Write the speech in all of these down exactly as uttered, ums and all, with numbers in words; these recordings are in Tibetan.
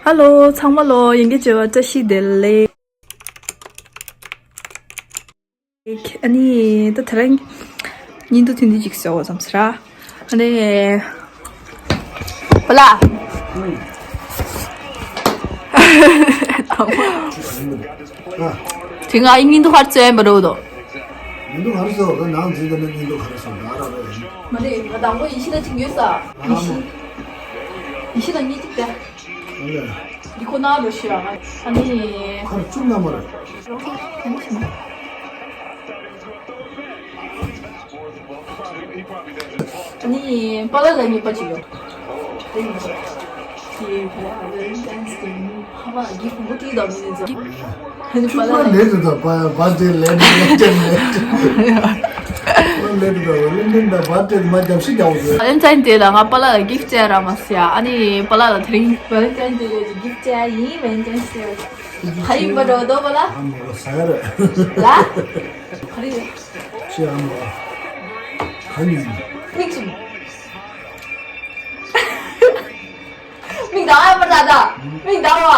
ཧ་ལོ། ཚང་མ་ལོ། ཡིན་གྱི་བྱ་བ་བཀྲ་ཤིས་བདེ་ལེགས། ཨ་ནི་ད་དེ་རིང་ཉིན་དུ་ཐུན་དུ་ཅིག་ཟེར་བ་ཙམ་ཟེར། ཨ་ནི་པ་ལགས། དྲི་ང་ཡིན་ཉིན་དུ་ཧར་ཙོ་ཡན་པ་རོ་དོ། ཉིན་དུ་ཧར་ཙོ་ག་ནང་འཛིན་དེ་ནི་ཉིན་དུ་ཧར་ཙོ་ད་ར་ར་ཡིན། མ་ནི་ང་དང་པོ་ཡིན་ཤི་ད་ཅིག་ཡོད་ས། ཡིན་ཤི་ཡིན་ཤི་ད་གཉིས་ཅིག་ད། འདི་ཁོ་ན་རུ་ཤི་ཨ་ནི། ཁར་བཅུག་ན་མ་རེད། ཨ་ནི་པ་ལགས་ལ་གཉིས་པ་ཅིག་ཡོད། དེ་ཡིན་ཙང་། དེ་བ་ལེན་ཊའིན་ཌེ་ནི་ཕ་མ་གི་གོང་བུ་དེ་དང་མི་ནི་ཙང་། ཨ་ནི་པ་ལགས་ལ་ལེ་དུ་དང་བ་ལེན་ཊའིན་ཌེ་ལེ་ཊེན་ལེ། ལེ་དུ་དང་བ་ལེན་ཊའིན་ཌེ་བ་ལེན་ཊའིན་ཌེ་མ་འཇམ་ཤི་རྒྱག་འོ་ཟེར། བ་ལེན་ཊའིན་ཌེ་ལ་ང་པ་ལགས་ལ་གིཕ་ཊི་སྤྲད་ར་མ་ཟེར་ཡ། ཨ་ནི་པ་ལགས་ལ་དེ་རིང་བ་ལེན་ཊའིན་ཌེ་ལ་གིཕ་ཊི་སྤྲད་ཡིན། བ་ལེན་ཊའིན་ཌེ་ག་ཡིན་པ་འགྲོ་འདུག་པ་ལགས། ཨ་མ་ཟ་ཡ་རེད། ལ། ག་རེ་ཡོད། ཅི་ཨ་མ། ག་ནི། མིག་ཅིག་མིག་འདང་བ་ད་ད། མིག་འདང་བ།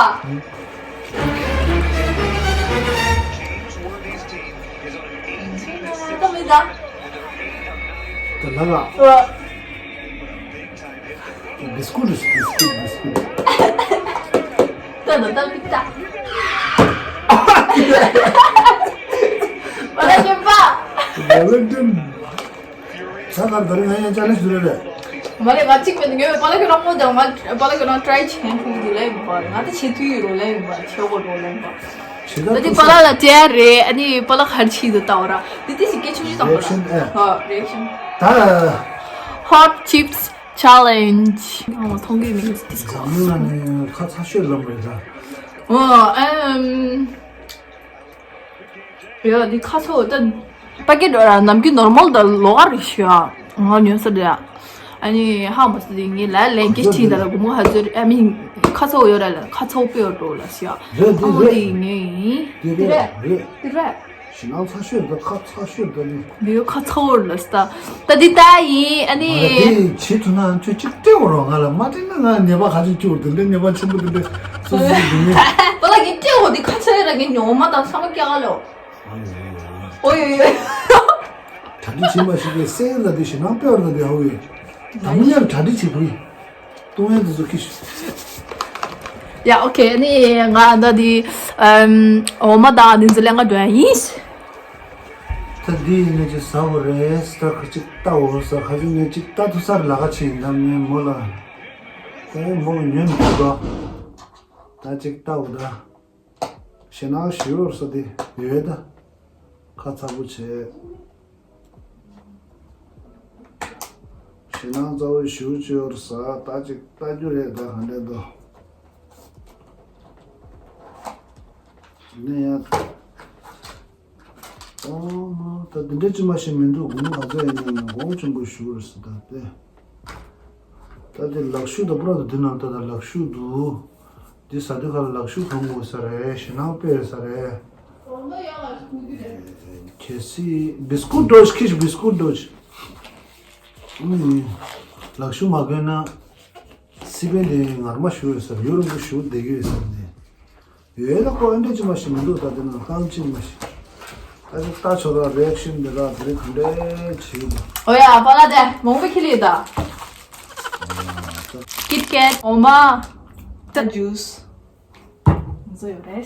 ད་མིག་འདང་། ད་ལ་ལ། ཨོ། བི་སི་ཀུ་ཊི་རེད། བི་སི་ཀུ་ཊི། བི་སི་ཀུ་ཊི། ད་ད་ད་མིག་ད། ཨ་ད་ཤེས་པ། ཝ་ལེན་ཊིན། ས་གར་དར་ང་ཡང་ཅ་ལེན་ཇི་ཞུ་རེད། མ་རེད། ང་གཅིག་མེད་ངས་པ་ལགས་ཀྱི་རོགས་མོ་དང་ང་པ་ལགས་ཀྱི་རོགས་ཊི་རའི་བྱེད་ཐུབ་ཀྱི་ལེ་ཡིན་པ། ང་ད་བྱེད་ཐུབ་ཡོད་རོགས་ལེ་ཡིན་པ། བྱེད་དགོས་རོགས་ལེ་ཡིན་པ། ད་དེ་པ་ལགས་ལ་སྤྲད་རེད། ཨ་ནི་པ་ལགས་ཧར་ཆི་དུ་ལྟ་བ་ར། དེ་དེ་ཞིག་སྐད་ཆུང་ཆུང་བཏང་བ་ར། རི་ཨེག་ཤན་ཨེ། ཧ་རི་ཨེག་ཤན། ད། Hot chips challenge. ཨོ་མཐོང་གི་མིན་འདི་སྐོར། འཛམ་གླིང་ནང་ནས་ཁ་ཚ་ཤོས་ལམ་རེད་ད། ཨོ་ཨམ། ཡ་འདི་ཁ་ཚ་བོ་ད། པ་ཀེ་ཊི་ར་ནམ་རྒྱུན་ནོར་མལ་ད་ལོག་ག་རེ་ཤི་ཡ། ང་ཉོན་ས་རེད་ཡ། ཨ་ནི་ཧ་མ་སི་དེ་ངའི་ལ་ལན་ཀེ་ཊི་ད་ལ་གུ་མོ་ཧ་ཚོད་ཨ་མི་ཁ་ཚ་བོ་ཡོད་ར་ལ་ཁ་ཚ་བོ་པེ་ཡོད་འགྲོ་ལ་ཤི་ཡ། རེད་འདི་ཨ་མོ་རེད། དེ་ངའི་ཡིན། དེ་དེ་རེད་རེད། དེ་རེད། ཞེ་ནང་ཚ་ཤོས་འདི་ཁ་ཚ་ཤོས་འདི་ནི། མི་ཡོད་ཁ་ཚ་བོ་ལ་སི་ད། ད་འདི་ད་ཡིན་ཨ་ནི། ང་ལ་དེ་བྱེད་ཐུབ་ན་ཁྱོད་གཅིག་སྤྲད་འོ་རོགས། ང་ལ་མ་སྤྲད་ན་ང་ཉེས་པ་ག་ཚོད་སྐྱུར་དེ་འདྲ་ཉེས་པ་ཆེན་པོ་དེ་འདྲ་སོ་སོ་སོ་འདི་ནི། པ་ལགས་ངས་སྤྲད་འོ་དེ་ཁ་ཚ་ཡོད་ར་ངས་ཉོ་མ་དང་ཚང་མ་སྐྱག་ལོ། ཨོ་ཡོ་ཡོ། གྲ་སྒྲིག་བྱེད་མ་ཤེས་པའི་སེ་ལ་དེ་ཞེ་ནང་དཔེ་བར་ན་དེ་ཧ་བོ་ཡོད། དང་པོ་ཉར་གྲ་སྒྲིག་བྱེད་དགོས། ཏུང་ཡན་དུ་ཟུ་ཁི་ཤུ། ཡ་ཨོ་ཁེ་ནི་ང་ད་དེ་ཨམ་འོ་མ་དང་དེ་ཚོ་ལེན་ག་འགྲོ་ཡ་ཡིན། ད་འདི་ཡིན་ན་ཅིག་ཟ་བོ་རེད། ད་ཁ་ཅིག་ལྟ་འོ་ཟ་ཁ་ཅིག་ངས་ཅིག་ལྟ་ཐུབ་ས་རེད། ལ་ཁ་ཆེ་ཡིན་ད་ངས་མོ་ལ་ད་མོ་ལ་ཉོན་མི་ཐུབ་ད། ད་ཅིག་ལྟ་འོ་ད། ཞེ་ནང་ཞི་བར་ས་དེ་ཡོད་ད། ཁ་ཚ་པོ་བྱས། ཞེ་ནང་རྩ་བའི་ཞུ་ཅི་ཡོར་ས་ད་ཅིག་ལྟ་རྒྱུ་རེད་ད་ག་འདྲ་འདུག་ནས་ཡང་ཨོ་མ་ད་འདི་འདྲ་ཅི་མ་ཤེས་མི་འདུག་དགུང་ཨ་ཙ་ཡིན་ན་དགོངས་ཆེན་པོ་ཞུ་རེད་ཟེར་ད་དེ། ད་དེ་ལག་ཤུ་ད་པུ་ར་ད་འདི་ནང་ད་ད་ལག་ཤུ་འདུག་འདི་ཟ་དུས་ཁ་ལ་ལག་ཤུ་གང་དགོས་ས་རེད། ཞེ་ནང་དཔེ་ཡོད་ས་རེད། གལ་སྲིད་བི་སྐུ་འགྲོ་ཁྱི་བི་སྐུ་འགྲོ། ཨུམ། ལག་ཤུ་མ་གོན་ན། སི་པན་དེ་ངར་མ་ཞུ་ཡོད་ས་རེད། ཡུ་རོབ་ཀྱི་ཞུ་བསྡད་ཀྱི་ཡོད་ས་རེད། ཡོད་ད་ཁོ་ཨེ་འདྲ་ཅི་མ་ཤེས་མི་འདུག་ད་དེ་ནང་རྐང་ཅི་མ་ཤེས། ད་ཅི་ལྟ་ཆོག་ད་རི་ཨེག་ཤན་དེ་ད་དེ་རིང་ག་འདྲ་བྱེད་ཀྱི་འདུག་ཨོ་ཡ་པ་ལགས་དེ་མང་པོ་ཁྱེར་ལེ་ད། ཀིཊ་ཀེཊ་འོ་མ། ད་ཇུས། འཛོ་ཡོད་རེད།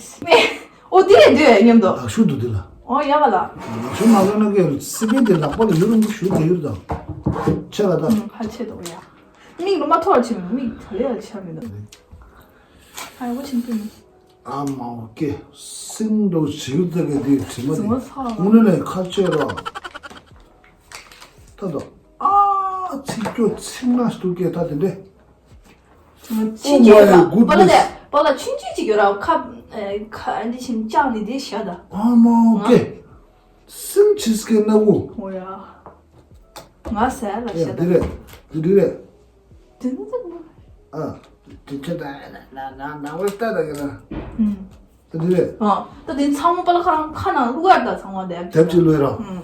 ཨོ་འདི་རེད་འདི་རེད་མཉམ་དུ། ལག་ཤུ་འདུག་འདི་ལ། ཨོ་ཡ་ག་ལ། ལག་ཤུ་མ་གོན་ན་ཀེ་སི་པན་དེ་ལག་པ་ལ་ཡུ་རུ་མི་ཞུ་དེ་ཡུར་དང་། ཆེ་ག་ད། ཧ་ཆེ་དོ་ཡ། མིག་ལ་མ་ཐོར་ཆེ་མི་མིག་ག་ལེ་ཡ་ཆེ་མི་འདུག་ཨ་ཡ་བ་ཆེན་པོ་མི། ཨ་མའོ་ཀེ། སིང་འགྲོ་བྱིའུ་ད་གེ་དེ་དྲི་མ་དེ། དངོས་གནས་ལས་ཁ་ཆེ་ར། ད་དོ། ཨ་ཚིག་སྐྱོ་ཚིག་ན་སྟུ་ཀེ་ད་དེ་འདྲེ། ཕྱིན་ཅི་ཡོད་ད། པ་ལ་དེ་པ་ལ་ཆུན་ཆུན་ཅིག་ཡོད་ར་ཁ་ཁ་འདི་བཞིན་བཅག་ནི་དེ་བཞག་ད། ཨ་མའོ་ཀེ། སིང་ཆིས་ཀེ་ན་བུ། ཨོ་ཡ། ང་ཟེར་ལ་བཤད་ད། འདི་རེད། འདི་རེད། འདི་འདི་འདི། ཨ། དེ་ཁྱོད་ད་ན་ན་ན་བོ་ལྟ་ད་གི་ན། ཨུམ། འདི་རེད། ཨ། ད་དེ་ཚང་མ་པ་ལ་ཁ་རང་ཁ་ནང་བླུག་ཡར་ད་ཚང་མ་དེ། དེབ་ཅིག་བླུག་ཡ་ར། ཨུམ།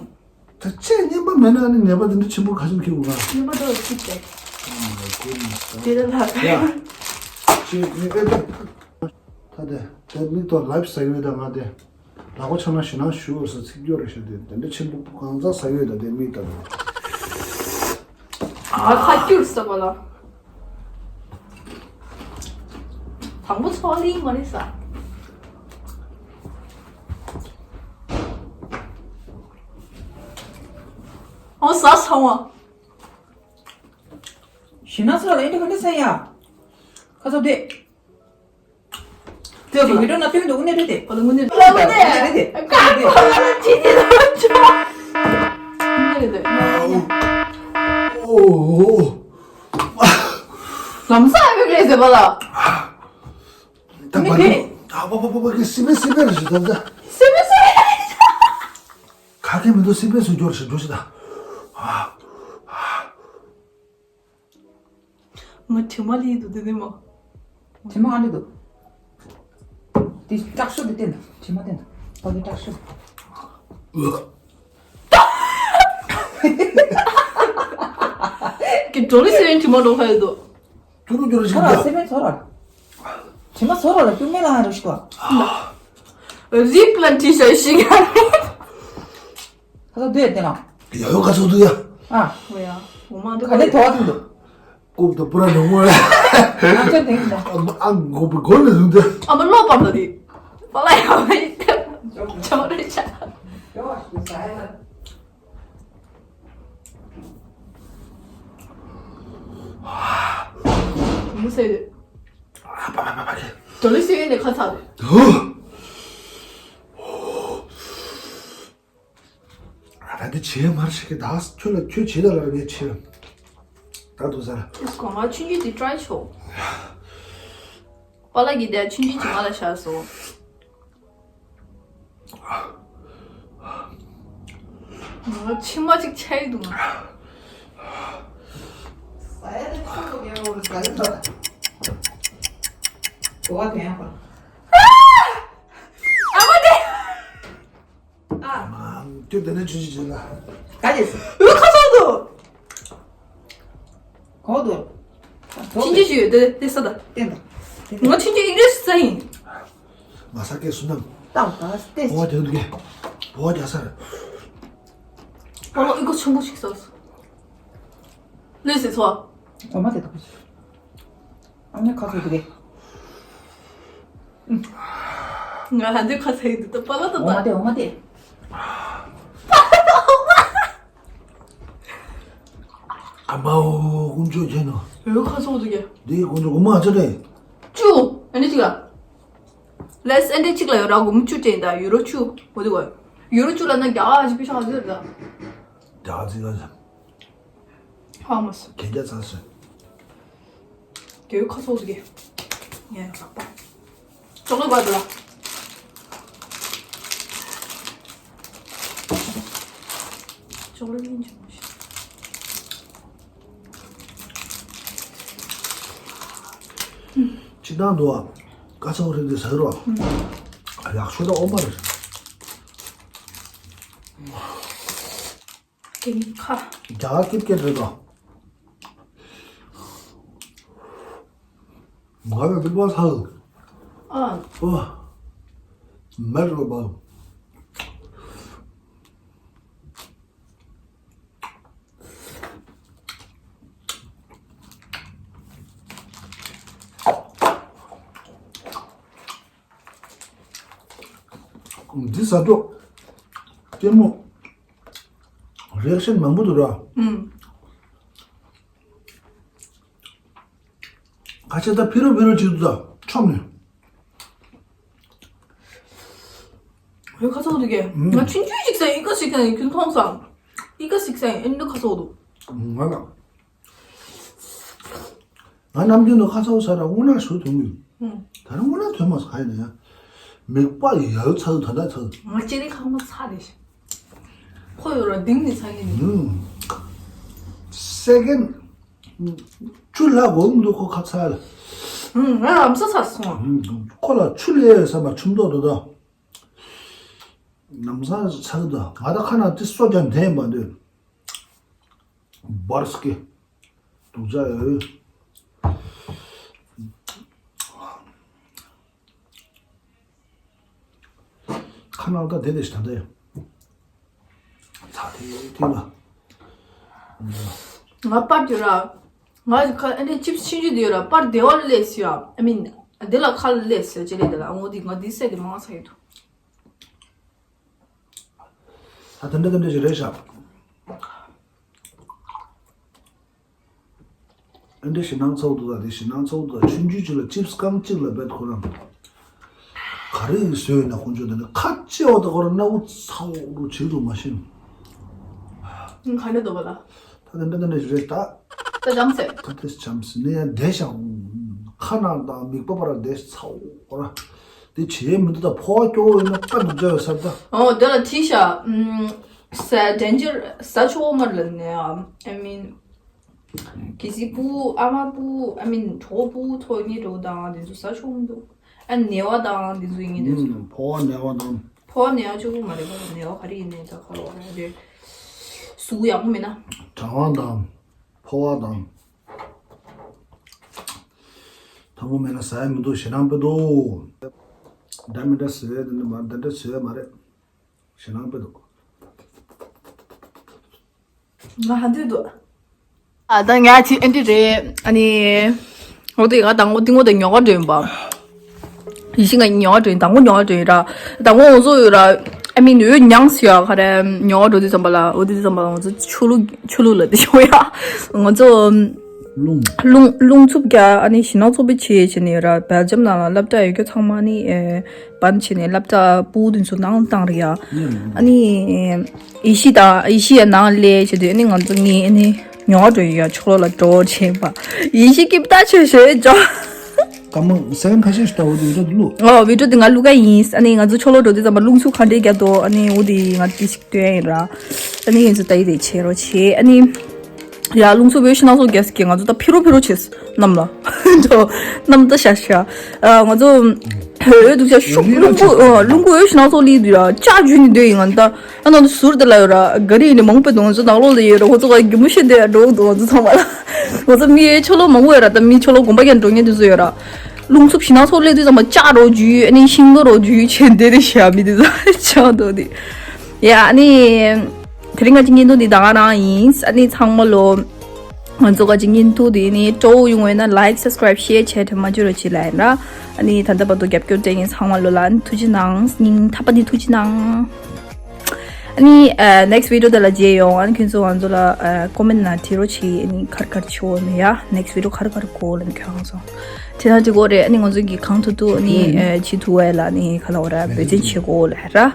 ད་ཁྱེད་རྔན་པ་མེད་ན་ནི་ནད་པ་དེ་འདྲ་ཆེན་པོ་ག་ཚོད་ཁྱེར་དགོས་ག་རྔན་པ་ད་ཅིག་དེ། Oh my goodness. དེ་ལ་ལ། ཡ། ཅེས་ནི་ཨེ་ད། ད་དེ་དེ་མིག་ཏོ་ལབ་ཟ་ཡོད་ད་ང་དེ། ལག་པ་ཆག་ན་ཞེ་ན་ཞུ་བར་ས་ཚིག་སྐྱོ་རེ་ཤ་དེ་དེ་འདྲ་ཆེན་པོ་གང་ཚ་ཟ་ཡོད་ད་དེ་མིག་ཏོ། ང་ཁ་སྐྱུར་ས་པ་ལ། དང་པོ་ཚོ་ལི་མ་རེད་ས། ཨོ་ཟ་སོང་བ། ཞེ་ན་ཚོ་ལ་ཨེ་འདྲ་ག་འདྲ་ཟ་ཡ། ཁ་ཚོ་དེ། དེ་བི་ཌིའོ་ན་སྟོན་འདུག་ནས་རེད་དེ། ཨོ་ལ་དངོས་གནས་རེད་དེ། ཀ་ཀ་ཅི་ཅི་ལ་ཆོ། དངོས་གནས་རེད་དེ། ཨོ། ལམ་སང་ཨེ་བེག་རེད་ཟེར་བ་ལ། ད་མ་ནི་ཨ་པ་པ་པ་པ་གི་སི་མེ་སི་མེ་རེད་ཟེར་ད། སི་མེ་སི་མེ་རེད། ཁ་སྐད་མི་འདུག་སི་མེ་སུ་འགྱོ་རེད་ཟེར་འགྱོ་ཟེར་ད། ང་དྲི་མ་ལི་འདུག་དེ་ནི་མ། དྲི་མ་ཨ་འདྲ་འདུག་དེ་སྐྲག་ཤོས་དེ་བསྟན་དང་དྲི་མ་བསྟན་དང་ད་དེ་སྐྲག་ཤོས། གི་འགྲོ་ལི་སེ་རན་དྲི་མ་འགྲོ་ཁ་ཡོད་དོ། ཏུ་རུ་ཏུ་རུ་ཞིག་ཚོར་ར་སེ་མེ་ཚོར་ར། དྲི་མ་ཚོར་ར་ལ་ཏུ་མེ་ལ་ཧ་རུ་ཤི་གོ། རིབ་ལ་འདྲི་ཤ་ཤི་ག་ཁ་ཚོ་དུས་དེ་ལ། ཡ་ཡོ་ཁ་ཚོ་དུ་ཡ། ཨ། ཨོ་ཡ། འོ་མ་འདི་ག་ནས་དོ་བ་དུ་འདུག་སྐུབ་དུ་པུ་ར་ནུ་མོ་ལ། ང་ཚོ་དེང་ལ། ཨ་མ་ཨ་མགོ་བུ་མགོ་ལ་ཟུང་དུ། ཨ་མ་ལོ་པར་ལ་དི། པ་ལ་ཡ་མ་ཡི། ཅོ་རེ་ཆ། མུ་སེ། ཨ་པ་པ་པ་པ་ཁེ། དོ་ལི་སེ་ཡེ་ནེ་ཁ་ཚ་རེ། དུ། ད་དེ་བྱེད་མར་ཞིག་གི་ད་ཁྱོད་ལ་ཁྱོད་བྱེད་ད་ལ་ར་ངས་བྱེད། ད་དུ་ཟ་ར། ཨིས་ཀོ་ང་ཆུང་ཆུང་དེ་ཊྲའི་ཆོ། པ་ལ་གི་དེ་ཆུང་ཆུང་ཅི་མ་ལ་ཤ་སོ། ང་ཆི་མ་ཅིག་ཆའི་འདུག་ང་། ཟ་ཡ་དེ་ཆོ་གོ་གེ་འོ་ཟ་ཡ་ད། གོ་བ་དེ་ཡང་པ། ཨ་མ་དེ། ཨ། ཁྱོད་དེ་ནས་ཆུ་ཆུ་ཆུ་ལ། ག་རེ་ཟེར། འུ་ཁ་སང་དུ། གོ་དུ། ཕྱིན་ཆད་ཞུ་ཡོད་དེ་དེ་ས་ད། བསྟན་ད། ང་ཕྱིན་ཆད་ཨིན་ལིཤ་ས་ཡིན། ང་ས་སྐད་སུ་ནམ། ཏའོ་ད་སྟེ། བོ་བ་རྒྱག་འདུག་གས། བོ་བ་རྒྱག་ས་རེད། པ་ལོ་ཨི་གོ་ཆེན་པོ་ཞིག་ས་སོ། ལོས་ཟེར་ཚོ། འོ་མ་དེ་ད་གོ་ཆུ། ཨ་ནི་ཁ་ཚོ་དེ་རེད། ང་ཧ་འདི་ཁ་ཚ་ཡི་འདི་ད་པ་ལ་ད་འོ་མ་ད། དེ་འོ་མ་དེ། ཨ་མའོ་ཀུན་སྤྱོད་ཆེན་ནོ། འོ་ཁ་ཚོ་དེ་ག་འདི་ཀུན་སྤྱོད་འོ་མ་ཚོ་རེད། བཅུ། ཨ་ནི་གཅིག་ལ། ལས་ཨ་ནི་གཅིག་ལ་ཡོད་ར་འོ་མ་བཅུ་དྲན་ད་ཡུ་རོ་བཅུ། འོ་དེ་ག་ཡུ་རོ་བཅུ་ལ་ན་རྒྱ་གར་ཞིག་པི་ཤ་ཟེར་ད། རྒྱ་གར་ཚིག་ག་ཟེར། ཧ་མ་སོ། གན་རྒྱ་ཚ་སོ། དེའི་ཁ་ཚོགས་ཀྱི་ངས་ལག་པ། ཅོག་ལེ་བར་དུ་ལ། ཅོག་ལེ་ཡིན་ཅོག་ཤི། ཅི་དང་དུ་བ། ཀ་ཚོགས་རིགས་དེ་ཟ་རོ། ཡག་ཤོས་ད་ཨོ་མ་རེད། ཀིམ་ཁ། རྒྱ་གར་ཀིམ་ཀེ་རེད་དོ། ང་ལ་འདི་པ་ཚ། ཨ། ཨོ། མེད་རོ་པ། འདི་ཟ་འགྲོ། ལྟད་མོ། རི་ཨེག་ཤན་མང་པོ་འདུག་ར། ཨུམ། ཁ་ཆེ་ད་ཕི་རོ་ཕི་རོ་བྱེད་འདུག་ད་ཆོམ་ནས། ཡོད་ཁ་ཚོགས་འདུག་གས། ང་ཆུང་ཆུང་ཞིག་ཟ་ཡིན་ཀ་ཞིག་ཟ་ཡིན་ཁྱོད་མཐོང་སོང་། ཨི་ཀ་ཞིག་ཟ་ཡིན་ཨེ་འདུག་ཁ་ཚོགས་འདུག་ང་ལ། ང་ནམ་རྒྱུན་དུ་ཁ་ཚ་བོ་ཟ་ར་དངོས་གནས་ཞུ་ཐུབ་མིན། ཨུམ། ད་རུང་དངོས་གནས་ཐོན་མ་སོང་ཡིན་ན་ཡང་། མིག་པ་ཡལ་ཚར་ད་ད་ཚར། ང་ལྕེ་རིགས་ཁ་མ་ཚ་རེད། ཁོ་ཡོད་ར་གདིང་ནས་ཚ་ཡིན་ནི། ཨུམ། སེ་ཀེན་བཅུ་ལྷག་འགོར་མི་འདུག་ཁོ་ཁ་ཚ་ལ། ཨུམ། ང་ལམ་སང་ཚ་སོང་། ཨུམ། ཁོ་ལ་ཆུ་ལས་ས་མ་ཆུམ་མདོག་དོ་ད། ལམ་སང་ཚ་གི་ད་ང་ད་ཁ་ན་དེ་སོ་ཀྱང་འདྲེན་མ་འདོད། བར་སྐེ། དུག་ཅག་ཡོད། ཁ་ནང་ད་དེ་དེ་ཞིག་ད་ལྟ་ཡོད། ཚ་དེ་དེ་ལ། ང་པར་དེ་ར། ང་ཁ་ཨ་ནི་ཅིབ་ཆུང་ཆུང་དེ་ར་པར་དེ་བ་ལས་ཡ། I mean དེ་ལ་ཁ་ལས་ཡ་ཅི་ལས་དེ་ལ་ཨ་ངོ་དེ་ང་དེ་སེ་དེ་མང་ཚ་ཡོད་དོ། ད་དེ་འདྲ་དེ་འདྲ་ཞིག་རེད་ཤག་ཨ་འདྲ་ཞེད་སྣང་ཚ་བོ་འདུག་ད་དེ་ཞེད་སྣང་ཚ་བོ་འདུག་ད་ཆུང་ཆུང་ཅིག་ལ་ཅིབ་སི་རྐང་གཅིག་ལ་བེད་ཁོ་རང་། ག་རེ་ཡིན་བཟོས་ཡོད་ན་ཁོང་ཚོས་ད་ནི་ཁ་ལྕེ་བ་ད་ཁོ་རང་སྣ་བུག་ཚ་བོ་རུ་བྱེད་འདུག་མ་གཞི། ཨང་ག་འདྲ་འདུག་བ་ལ། ད་དེ་འདྲ་དེ་འདྲ་ཞིག་རེད་ད། ད་ལྕམ་ཟེར། ད་དེ་ལྕམ་ཟེར་ནས་ཡང་བསྡད་ཤག་ཁ་ནང་དང་མིག་པ་བར་བསྡད་ཚ་བོ་ར། དེ་བྱེད་མི་འདུག་ད་ཕོ་བ་སྐྱོ་བོ་ཡིན་ན་དཔེ་འདུག་བྱ་བའི་ས་ད། ཨོ་དེ་ལ་དྲིས་ཤག་ས་ཌེན་ཇར་ས་ཆོག་མར་ལ་ནས་ཨ་མིན། གལ་སྲིད་སྤུ་ཨ་མ་སྤུ་I mean གྲོགས་སྤུ་ཐོག་ཉེ་གྲོགས་དང་དེ་ཚོ་ཟ་ཆོག་མི་འདུག་ཨ་ནེ་བ་དང་དེ་ཚོ་ཡིན་ངེས་དེ་ཚོ། ཕོ་བ་ནེ་བ་དང་། ཕོ་བ་ནེ་བ་ཆོག་གི་མ་རེད་པ། ནེ་བ་ག་རེ་ཡིན་ནའི་ད་ཁ་ལོ་རེད། གཟུགས་ཡག་པོ་མིན་ན། གྲང་བ་དང་། ཕོ་བ་དང་། དང་པོ་མེད་ན་ཟ་ཡ་མི་འདུག་ཞེད་སྣང་དཔེ་འདུག་འདྲ་མི་འདྲ་ཟེར་བས་དེ་འདྲ་མ་འདི་འདྲ་བྱས་མ་རེད། ཞེད་སྣང་དཔེ་འདུག་ང་ཧ་འདོད་འདུག་ཨ་ད་ང་ཅི་ཨེ་འདྲ་རེད། ཨ་ནི་འོ་དེ་ང་དང་པོ་ཏིང་མོ་དང་ཉོ་ག་འགྲོ་ཡིན་པ། ཡིན་ཤི་ང་ཉོ་ག་འགྲོ་ཡིན། དང་པོ་ཉོ་ག་འགྲོ་ཡིན་ར། དང་པོ་ང་ཚོ་ཡོད་ར། ཨ་མི་ནུ་ཉང་སི་ཡ་ག་རེ་ཉོ་ག་འགྲོ་དུས་ཙམ་པ་ལ། འོ་དེ་དུས་ཙམ་པ་ལ་ང་ཚོ་ཆུ་ལུག་ཆུ་ལུག་ལ་དེ་ཤོ་ཡ། ང་ཚོ་རླུང་རླུང་འཚུབ་རྒྱག་ཨ་ནི་ཞེད་སྣང་ཚ་བོ་བྱེད་བྱེད་ནས་ཡོད་ར། སྦེལ་ཇམ་ནང་ལ་སློབ་གྲྭ་ཡོད་རྒྱུ་ཚང་མ་ནི་ཨེ། བན་བྱས་ནས་སློབ་གྲྭ་སྤུ་དེ་ཚོ་ནང་བཏང་རེད་ཡ། ཨ་ནི་ཡེ་ཤི་དང་ཡེ་ཤི་ཡ་ནང་ལས་བྱས་དུས་ཨ་ནི་ང་ཚོ་ངའི་ཨ་ནི་ཉོ་ག་འགྲོ་ཡ་ཕྱོགས་ལ་འགྲོ་བྱས་པ། ཡེ་ཤི་སྐྱིད་པོ་ཞེ་ཞེ་འཇོག་ཀ་མ་སེ་ཁ་ཤས་ཤིག་ལྟ་བུ་དེ་བི་ཌིའོ་དེ་བླུགས། ཨོ་བི་ཌིའོ་དེ་ང་བླུགས་ཀ་ཡིན། ཨ་ནི་ང་ཚོ་ཕྱོགས་ལ་འགྲོ་དུས་ཙམ་པ་རླུང་འཚུབ་ག་འདྲས་རྒྱག་འདུག་ཨ་ནི་འོ་དེ་ང་དེ་ཞིག་སྟོན་ཡིན་ར། ཨ་ནི་ང་ཚོ་ལྟ་ཡི་རེད་བྱེད་རོགས་བྱེད། ཨ་ནི། ཡ་རླུང་འཚུབ་བོད་ཕྱི་ནང་སོགས་རྒྱལ་སྲིད་ཀྱི་ང་ཚོ་ད་ཕི་རོ་ཕི་རོ་བྱེད་གནམ་ལ། འགྲོ་གནམ་ད་ཤ་ཤ། ཨ་ང་ཚོ་འོད་འདུག་ཤ་ཤུགས་རླུང་བུ་ཨ་རླུང་བུ་བོད་ཕྱི་ནང་སོགས་ལི་དུས་ཡ་ལྕགས་འཇུས་ནི་འདོད་ཡིན། ང་ད་ཨ་ནང་དུ་ཟུར་དེ་ལ་ཡོད་ར། ག་རི་ཡིན་ནི་མང་པོ་འདུག་ང་ཚོ་ནག་ལོག་ལ་ཡོད་ར། ཁོ་ཚོ་ག་རྒྱུ་མོ་བཤད་འདོད་ཡ་འགྲོ་འདུག་ང་ཚོ་ཚང་མ་ལ། ང་ཚོ་མི་ཡའི་ཆོ་ལོ་མང་པོ་ཡོད་ར། ད་མི་ཆོ་ལོ་དགོན་པ་རྒྱ་འགྲོ་ཉེ་དུས་ཚོ་ཡོད་ར། རླུང་འཚུབ་ཕྱི་ནང་སོགས་སླེབས་དུས་ཙམ་པ་ལྕགས་རོ་འཇུས་ཨ་ནི་ཤིང་ཏོག་རོ་འཇུས་བྱས་འདི་རེད་ཤ་མི་དེ་ཚོ་ཆགས་འདུག་དེ། ཡ་ཨ་ནི། དེ་རིང་ང་ཅི་ཉིན་ཐོ་འདི་ད་ག་རང་ཡིན། ཨ་ནི་ཚང་མ་ལོ། ང་ཚོ་ག་ཅི་ཉིན་ཐོ་འདི་ནི་སྤྲོ་བོ་ཡོང་བས་ན་ལའིཀ་སབ་སི་ཀ་རའིབ་ཤེར་བྱས་དྲན་མ་བརྗེད་རོགས་བྱེད་ལ་ཡིན་ར། ཨ་ནི་ད་ལྟ་བར་དུ་རྒྱབ་སྐྱོར་སྤྲད་མཁན་ཚང་མ་ལོ་ལ་ཨ་ནི་ཐུགས་རྗེ་གནང་། སྙིང་ཐག་པ་ནས་ཐུགས་རྗེ་གནང་། ཨ་ནི་ཨ་ནེག་སི་བི་ཌིའོ་དེ་ལ་མཇལ་ཡོང་། ཨ་ནི་ཁྱོད་ཚོ་ང་ཚོ་ལ་ཨ་ཀོ་མེན་ཊི་ནང་བྲིས་རོགས་བྱེད། ཨ་ནི་ག་རེ་ག་རེ་བྱེད་འོ་ནི་ཡ་ནེག་སི་བི་ཌིའོ་ག་རེ་ག་རེ་དགོས་ལ་ནི་ཁྱོད་ཚོ་བྲིས་ན་འགྲིག་གོ་རེད། ཨ་ནི་ང་ཚོ་གི་གང་ཐུབ་ཐུབ་ཨ་ནི་ཨ་བྱེད་ཐུབ་བས་ལ་ནི་ག་ལ་འོ་ར་འབད་བརྩོན་བྱེད་དགོས་ལ་ར།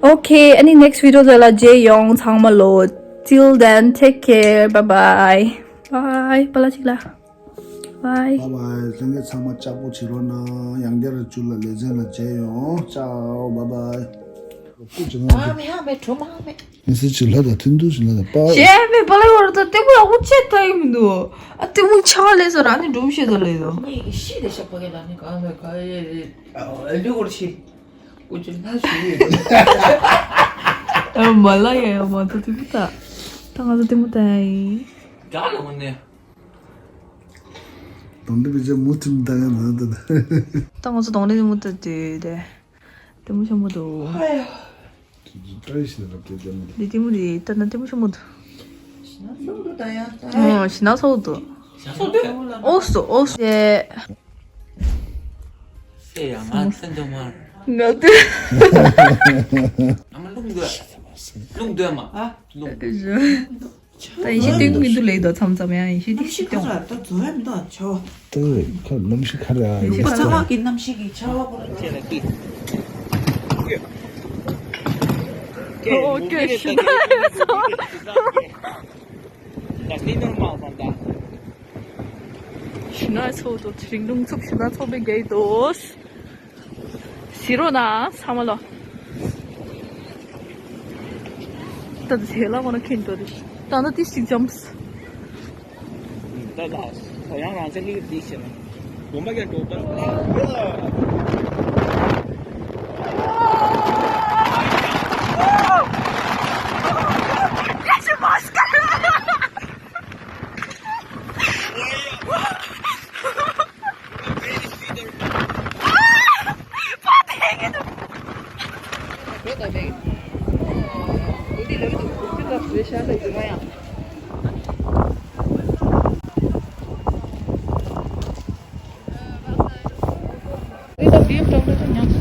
ཨོ་ཁེ། ཨ་ནི་ནེག་སི་བི་ཌིའོ་དེ་ལ་མཇལ་ཡོང་ཚང་མ་ལོ། Till then, take care. Bye bye. Bye. པ་ལ་གཅིག་ལ། Bye. Bye bye. ལྷན་རྒྱས་ཚང་མ་ལྕགས་པོ་བྱེད་རོགས་གནང་། ཡང་བསྐྱར་བཅུ་ལ་ལེ་ཚན་ལ་མཇལ་ཡོང་། ཅའོ། Bye bye. སྐུ་ཅི་ང་ཨ་མི་ཧ་མེ་ཁྲོ་མ་མེ། མི་སི་ཅི་ལ་ད་ཐུན་དུ་ཅི་ལ་ད་པ། ཞེ་མེ་པ་ལ་ཡོར་ད་ལྟད་མོ་ཡག་པོ་ཆེ་ད་ཡིན་མི་འདུག་ཨ་ལྟད་མོ་ཆ་ལས་སོ་ར་ནི་འགྲོམ་ཤེས་ད་ལས་དོ། ངས་ཤི་དེ་ཤ་ཕ་གི་ལ་ནི་ག་ལ་ག་ཡེ་རེད། ཨ་ལུ་གོར་ཤི། སྐུ་ཅི་ལ་ཤི་ཡེ། ཨ་མ་ལ་ཡ་ཡ་མ་ད་ལྟད་མོ་ད། ད་ང་ད་ལྟད་མོ་ད་ཡིན། དགྲ་ལ་ངོ་ནས། གདོང་འདི་བི་ཅ་མུ་ཐིམ་ད་ཡང་ན་ད་ད། ད་ང་ཚོ་གདོང་ནས་མུ་ད་དེ་དེ། ལྟད་མོ་ཆེན་མོ་འདུག་ཨ་ཡ། ཏྲ་ཤི་ན་རབ་དེ་དེ་མོ་དེ། འདི་ལྟད་མོ་རེད། ད་ན་ལྟད་མོ་ཆེན་མོ་འདུག་ཤི་ན་སོ་འདུག་ད་ཡ་ད། ཨོ་ཤི་ན་སོ་འདུག་ཨོ་སོ་ཨོ་སེ། སེ་ཡ་ང་ཚན་དུ་མ། ང་ཏི། ཨ་མ་རླུང་འདོད། རླུང་འདོད་མ། ཨ་རླུང་། ད་ཡིན་ཤི་སྟོན་གི་མི་འདུག་ལེ་དོ་མཚམས་མཚམས་ཡང་ཡིན་ཤི་དེ་ཤི་སྟོན། ད་ཛོ་ཡ་མི་འདུག་ཆོ། ད་ཁ་གནམ་གཤིས་ཁ་ར་ཡིན་ཤི། ཁ་ཚ་བ་གི་གནམ་གཤིས་ཀྱི་ཆ་བ་པོ་ར། ཨོ་ཀེ་ཤི་ན་སོ། ཤི་ན་སོ་དོ་ཚེ་རིང་རླུང་འཚུབ་ཤི་ན་སོ་པའི་རྒྱལ་དོ། ཟེར་རོགས་གནང་ཚང་མ་ལོ། ད་ལྟ་དེ་ལ་ཁོ་ན་ཁེན་ཏོ་རེད། ད་ལྟ་ཏི་ཞིག་འཇམ། ད་ལ་ཡང་རང་ཚེ་ལིག་ཏི་ཞིག་ན། དགོན་པ་རྒྱ་འགྲོ་པ། ཁྱེད་ཀྱི་སྐབས་རེ་ཤ་ལ་ཡིན་ན་ཡང་། རི་དྭགས་འདིའི་བྲག་རི་དུ་ཉམས་